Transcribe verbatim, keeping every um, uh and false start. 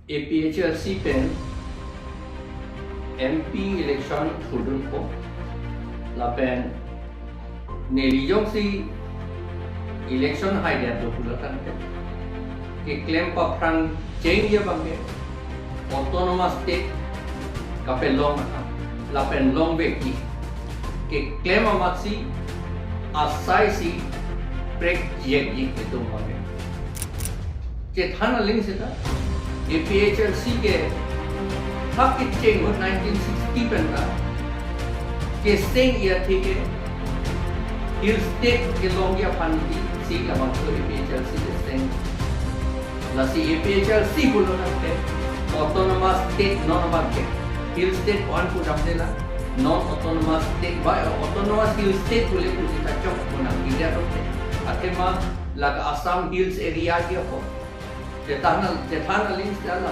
APHLC pen MP election thurdunpo lapen neli jongsi election haidet do pulo tangte keklem paphrang chengji abangke autonomous state kapelong atum lapen longvekji keklem amatsi asaisi prekjekji itum abangke. Chethan aling seta APHLC ke thak kecheng ahut nineteen sixty pen ta kecheng iya thike hill state kelongji aphansi labangso APHLC kecheng. Lasi APHLC pulo tangte autonomous state non abangke hill state pu-an pudamde la non autonomous state ba autonomous hill state pule pusi ta chok pu nangji atum te. Athema lake Assam Hills Area ke apo. Chethan al-, chethan aling seta